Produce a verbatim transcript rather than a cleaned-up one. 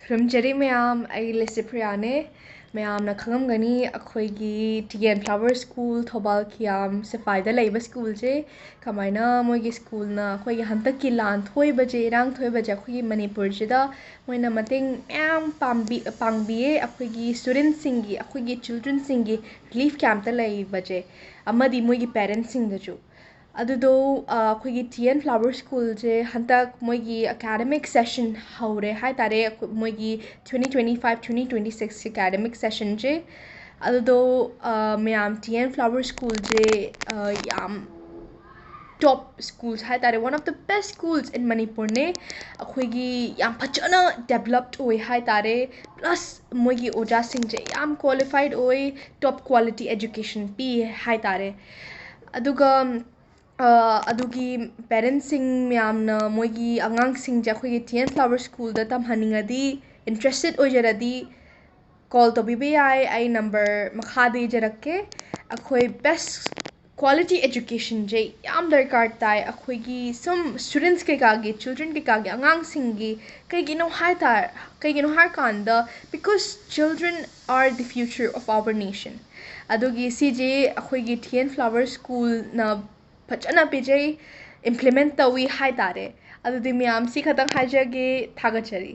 ꯈꯨꯔꯨꯝꯖꯔꯤ ꯃꯌꯥꯝ, ꯑꯩ ꯂꯤꯁꯤꯄ꯭ꯔꯤꯌꯥꯅꯦ꯫ ꯃꯌꯥꯝꯅ ꯈꯪꯉꯝꯒꯅꯤ, ꯑꯩꯈꯣꯏꯒꯤ T N flower school Thoubal ꯈꯤꯌꯥꯝ ꯁꯤꯐꯥꯏꯗ ꯂꯩꯕ ꯁ꯭ꯀꯨꯜꯁꯦ꯫ ꯀꯃꯥꯏꯅ ꯃꯣꯏꯒꯤ ꯁ꯭ꯀꯨꯜꯅ ꯑꯩꯈꯣꯏꯒꯤ ꯍꯟꯗꯛꯀꯤ ꯂꯥꯟ ꯊꯣꯛꯏꯕꯁꯦ, ꯏꯔꯥꯡ ꯊꯣꯛꯏꯕꯁꯦ, ꯑꯩꯈꯣꯏꯒꯤ ꯃꯅꯤꯄꯨꯔꯁꯤꯗ ꯃꯣꯏꯅ ꯃꯇꯦꯡ ꯃꯌꯥꯝ ꯄꯥꯡꯕꯤ ꯄꯥꯡꯕꯤꯌꯦ꯫ ꯑꯩꯈꯣꯏꯒꯤ ꯁ꯭ꯇꯨꯗꯦꯟꯁꯤꯡꯒꯤ, ꯑꯩꯈꯣꯏꯒꯤ ꯆꯤꯜꯗ꯭ꯔꯦꯟꯁꯤꯡꯒꯤ ꯔꯤꯂꯤꯐ ꯀꯦꯝꯞꯇ ꯂꯩꯕꯁꯦ, ꯑꯃꯗꯤ ꯃꯣꯏꯒꯤ ꯄꯦꯔꯦꯟꯁꯁꯤꯡꯗꯁꯨ꯫ ꯑꯗꯨꯗꯣ ꯑꯩꯈꯣꯏꯒꯤ ꯇꯤ ꯑꯦꯟ ꯐ꯭ꯂꯥꯋꯔ ꯁ꯭ꯀꯨꯜꯁꯦ ꯍꯟꯗꯛ ꯃꯣꯏꯒꯤ ꯑꯦꯀꯥꯗꯃꯤꯛ ꯁꯦꯁꯟ ꯍꯧꯔꯦ ꯍꯥꯏ ꯇꯥꯔꯦ꯫ ꯃꯣꯏꯒꯤ twenty twenty five twenty twenty six academic ꯁꯦꯁꯟꯁꯦ꯫ ꯑꯗꯨꯗꯣ ꯃꯌꯥꯝ, ꯇꯤ ꯑꯦꯟ ꯐ꯭ꯂꯥꯋꯔ ꯁ꯭ꯀꯨꯜꯁꯦ ꯌꯥꯝ ꯇꯣꯞ ꯁ꯭ꯀꯨꯜꯁ ꯍꯥꯏ ꯇꯥꯔꯦ, one of the best schools in ꯃꯅꯤꯄꯨꯔꯅꯦ꯫ ꯑꯩꯈꯣꯏꯒꯤ ꯌꯥꯝ ꯐꯖꯅ ꯗꯦꯕꯂꯞ ꯑꯣꯏ ꯍꯥꯏ ꯇꯥꯔꯦ꯫ ꯄ꯭ꯂꯁ ꯃꯣꯏꯒꯤ ꯑꯣꯖꯥꯁꯤꯡꯁꯦ ꯌꯥꯝ ꯀ꯭ꯋꯥꯂꯤꯐꯥꯏꯠ ꯑꯣꯏ, ꯇꯣꯞ ꯀ꯭ꯋꯥꯂꯤꯇꯤ ꯑꯦꯖꯨꯀꯦꯁꯟ ꯄꯤ ꯍꯥꯏ ꯇꯥꯔꯦ꯫ ꯑꯗꯨꯒ ꯑꯗꯨꯒꯤ ꯄꯦꯔꯦꯟꯁꯁꯤꯡ ꯃꯌꯥꯝꯅ ꯃꯣꯏꯒꯤ ꯑꯉꯥꯡꯁꯤꯡꯁꯦ ꯑꯩꯈꯣꯏꯒꯤ ꯇꯤ ꯑꯦꯟ ꯐ꯭ꯂꯥꯋꯔ ꯁ꯭ꯀꯨꯜꯗ ꯇꯝꯍꯟꯅꯤꯡꯉꯗꯤ, ꯏꯟꯇꯔꯦꯁꯇꯦꯠ ꯑꯣꯏꯖꯔꯗꯤ, ꯀꯣꯜ ꯇꯧꯕꯤꯕ ꯌꯥꯏ꯫ ꯑꯩ ꯅꯝꯕꯔ ꯃꯈꯥꯗ ꯏꯖꯔꯛꯀꯦ꯫ ꯑꯩꯈꯣꯏ ꯕꯦꯁ ꯀ꯭ꯋꯥꯂꯤꯇꯤ ꯑꯦꯖꯨꯀꯦꯁꯟꯁꯦ ꯌꯥꯝ ꯗꯔꯀꯥꯔ ꯇꯥꯏ꯫ ꯑꯩꯈꯣꯏꯒꯤ ꯁꯨꯝ ꯁ꯭ꯇꯨꯗꯦꯟꯁ ꯀꯩꯀꯥꯒꯤ, ꯆꯤꯜꯗ꯭ꯔꯦꯟ ꯀꯩꯀꯥꯒꯤ, ꯑꯉꯥꯡꯁꯤꯡꯒꯤ, ꯀꯩꯒꯤꯅꯣ ꯍꯥꯏ ꯇꯥꯔ-, ꯀꯩꯒꯤꯅꯣ ꯍꯥꯏꯔꯀꯥꯟꯗ, because children are the future of our nation꯫ ꯑꯗꯨꯒꯤ ꯁꯤꯁꯦ ꯑꯩꯈꯣꯏꯒꯤ ꯇꯤ ꯑꯦꯟ ꯐ꯭ꯂꯥꯋꯔ ꯁ꯭ꯀꯨꯜꯅ ꯐꯖꯅ ꯄꯤꯖꯩ, ꯏꯝꯄ꯭ꯂꯤꯃꯦꯟ ꯇꯧꯏ ꯍꯥꯏ ꯇꯥꯔꯦ꯫ ꯑꯗꯨꯗꯤ ꯃꯌꯥꯝ ꯁꯤ ꯈꯛꯇꯪ ꯍꯥꯏꯖꯒꯦ꯫ ꯊꯥꯒꯠꯆꯔꯤ꯫